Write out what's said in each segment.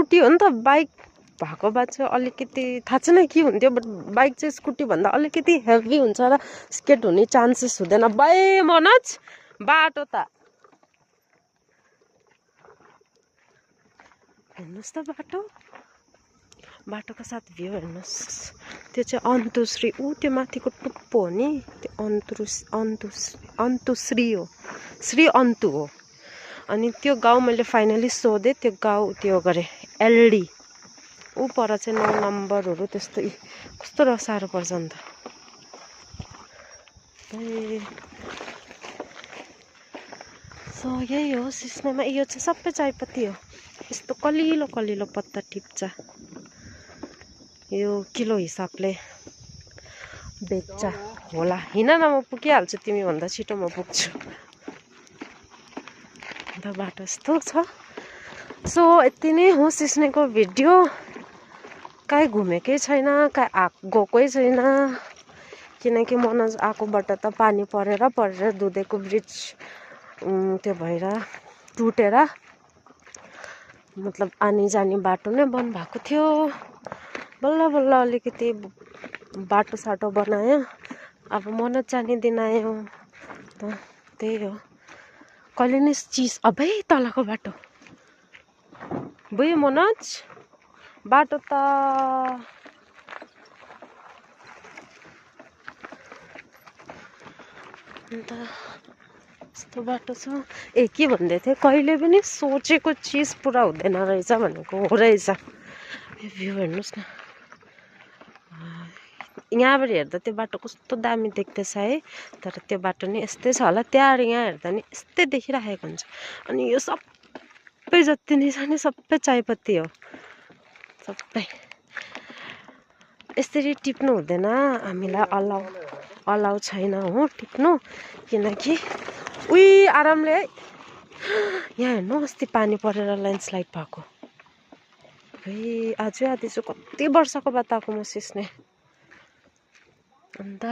scooty हो नि त बाइक भएको भए चाहिँ अलिकति थाहा छैन के हुन्थ्यो बट बाइक चाहिँ स्कुटी भन्दा अलिकति हेभी हुन्छ र स्केट हुने चान्सेस हुँदैन बाई मनोज बाटो त हेर्नुहोस् त बाटोको साथ भ्यू हेर्नुहोस् त्यो चाहिँ अन्तुश्री त्यो माथिको टुप्पो हो नि त्यो अन्तुश्री हो श्री अन्तु हो अनि त्यो गाउँ मैले फाइनली सोधेँ त्यो गाउँ त्यो गरेँ एलडी ऊ पर चाहिँ 9 नम्बरहरू त्यस्तो कस्तो साह्रो पर्छ नि त सो यही हो सिस्नोमा यो चाहिँ सबै चायपत्ती हो यस्तो कलिलो कलिलो पत्ता टिप्छ यो किलो हिसाबले बेच्छ होला हिँड न म पुगिहाल्छु तिमी भन्दा छिटो म पुग्छु अन्त बाटो यस्तो छ सो यति नै हो सिस्नेको भिडियो कहीँ घुमेकै छैन कहीँ गएकै छैन किनकि मनोज आएकोबाट त पानी परेर दुधेको ब्रिज त्यो भएर टुटेर मतलब आने जाने बाटो नै बन्द भएको थियो बल्ल बल्ल अलिकति बाटो साटो बनायो अब मनोज जाने दिन आयो त त्यही हो कहिले नि चिज अबै तलको बाटो बुझ्यो मनोज बाटो त अन्त यस्तो बाटो छ के भन्दै थिएँ कहिले पनि सोचेको चिज पुरा हुँदैन रहेछ भनेको हो रहेछ भ्यू हेर्नुहोस् न यहाँबाट हेर्दा त्यो बाटो कस्तो दामी देख्दैछ है तर त्यो बाटो नि यस्तै छ होला त्यहाँ यहाँ हेर्दा नि यस्तै देखिरहेको हुन्छ अनि यो सबै जति नै छ नि सबै चायपत्ती हो सबै यसरी टिप्नु हुँदैन हामीलाई अलाउ छैन हो टिप्नु किनकि आरामले है यहाँ हेर्नु अस्ति पानी परेर ल्यान्डस्लाइड भएको आज चाहिँ कति वर्षको बाद आएको म सिस्ने अन्त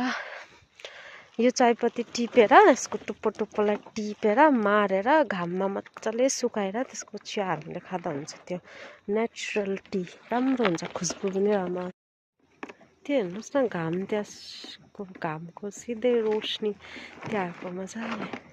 यो चायपत्ती टिपेर यसको टुप्पोलाई टिपेर मारेर घाममा मजाले सुकाएर त्यसको चिया हामीले खाँदा हुन्छ त्यो नेचुरल टी राम्रो हुन्छ खुसबु पनि राम्रो त्यो हेर्नुहोस् न घाम त्यसको घामको सिधै रोशनी त्यहाँको मजाले